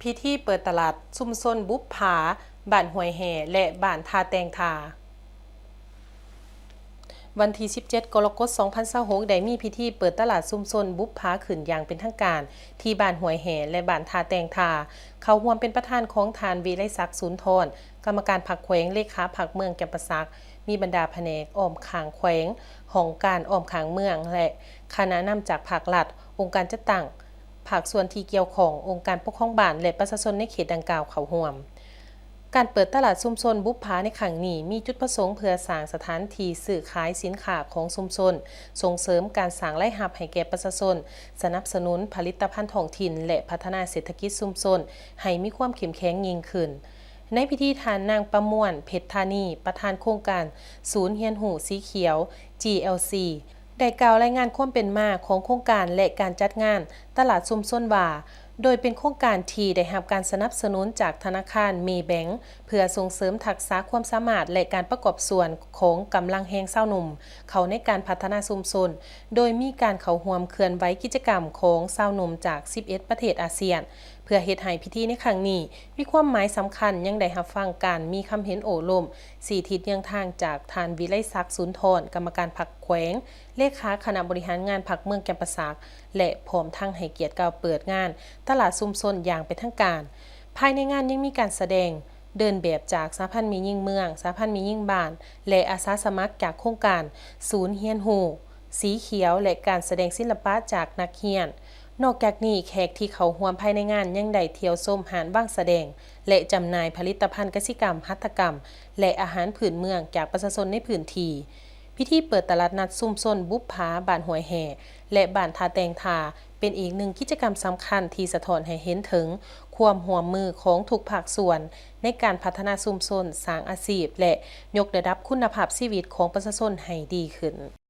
ພິທີເປີດຕະຫຼາດຊຸມຊົນບຸບຜາ ບ້ານຫ້ວຍແຮ່ ແລະ ບ້ານທ່າແຕ່ງທ່າ. ວັນທີສິບເຈັດ ກໍລະກົດ ສອງພັນຊາວຫົກ ໄດ້ມີພິທີເປີດຕະຫຼາດຊຸມຊົນບຸບຜາຂຶ້ນຢ່າງເປັນທາງການ ທີ່ບ້ານຫ້ວຍແຮ່ ແລະ ບ້ານທ່າແຕ່ງທ່າ. ເຂົ້າຮ່ວມເປັນປະທານຂອງທ່ານ ວິໄລສັກ ສູນທອນ ກຳມະການພັກແຂວງ, ເລຂາພັກເມືອງຈຳປາສັກ, ມີບັນດາພະແນກອ້ອມຂ້າງແຂວງ, ຫ້ອງການອ້ອມຂ້າງເມືອງ ແລະ ຄະນະນຳຈາກພາກລັດ, ອົງການຈັດຕັ້ງ, ພາກສ່ວນທີ່ກ່ຽວຂ້ອງ, ອົງການປົກຄອງບ້ານ ແລະ ປະຊາຊົນໃນເຂດດັ່ງກ່າວເຂົ້າຮ່ວມ. ການເປີດຕະຫຼາດຊຸມຊົນບຸບຜາໃນຄັ້ງນີ້ ມີຈຸດປະສົງເພື່ອສ້າງສະຖານທີ່ຊື້ຂາຍສິນຄ້າຂອງຊຸມຊົນ, ສົ່ງເສີມການສ້າງລາຍຮັບໃຫ້ແກ່ປະຊາຊົນ, ສະໜັບສະໜູນຜະລິດຕະພັນທ້ອງຖິ່ນ ແລະ ພັດທະນາເສດຖະກິດຊຸມຊົນໃຫ້ມີຄວາມເຂັ້ມແຂງຍິ່ງຂຶ້ນ. ໃນພິທີ, ທ່ານນາງ ປະມວນ ເພັດທານີ ປະທານໂຄງການສູນຮຽນຮູ້ສີຂຽວ GLC ໄດ້ກ່າວລາຍງານຄວາມເປັນມາຂອງໂຄງການ ແລະ ການຈັດງານຕະຫຼາດຊຸມຊົນວ່າ, ໂດຍເປັນໂຄງການທີ່ໄດ້ຮັບການສະໜັບສະໜູນຈາກທະນາຄານ Maybank ເພື່ອສົ່ງເສີມທັກສະຄວາມສາມາດ ແລະ ການປະກອບສ່ວນຂອງກຳລັງແຮງຊາວໜຸ່ມເຂົ້າໃນການພັດທະນາຊຸມຊົນ, ໂດຍມີການເຂົ້າຮ່ວມເຄື່ອນໄຫວກິດຈະກຳຂອງຊາວໜຸ່ມຈາກສິບເອັດປະເທດອາຊຽນ. ເພື່ອເຮັດໃຫ້ພິທີໃນຄັ້ງນີ້ມີຄວາມໝາຍສຳຄັນ, ຍັງໄດ້ຮັບຟັງການມີຄຳເຫັນໂອ້ລົມຊີ້ທິດເຍືອງທາງຈາກທ່ານ ວິໄລສັກ ສູນທອນ ກຳມະການພັກແຂວງ, ເລຂາຄະນະບໍລິຫານງານພັກເມືອງຈຳປາສັກ ແລະ ພ້ອມທັງໃຫ້ກຽດກ່າວເປີດງານຕະຫຼາດຊຸມຊົນຢ່າງເປັນທາງການ. ພາຍໃນງານຍັງມີການສະແດງເດີນແບບຈາກສະຫະພັນແມ່ຍິງເມືອງ, ສະຫະພັນແມ່ຍິງບ້ານ ແລະ ອາສາສະໝັກຈາກໂຄງການສູນຮຽນຮູ້ສີຂຽວ ແລະ ການສະແດງສິລະປະຈາກນັກຮຽນ. ນອກຈາກນີ້, ແຂກທີ່ເຂົ້າຮ່ວມພາຍໃນງານຍັງໄດ້ທ່ຽວຊົມຮ້ານວາງສະແດງ ແລະ ຈຳໜ່າຍຜະລິດຕະພັນກະສິກຳ, ຫັດຖະກຳ ແລະ ອາຫານພື້ນເມືອງຈາກປະຊາຊົນໃນພື້ນທີ່. ພິທີເປີດຕະຫຼາດນັດຊຸມຊົນບຸບຜາ ບ້ານຫ້ວຍແຮ່ ແລະ ບ້ານທ່າແຕ່ງທ່າ ເປັນອີກໜຶ່ງກິດຈະກຳສຳຄັນທີ່ສະທ້ອນໃຫ້ເຫັນເຖິງຄວາມຮ່ວມມືຂອງທຸກພາກສ່ວນໃນການພັດທະນາຊຸມຊົນ, ສ້າງອາຊີບ ແລະ ຍົກລະດັບຄຸນນະພາບຊີວິດຂອງປະຊາຊົນໃຫ້ດີຂຶ້ນ.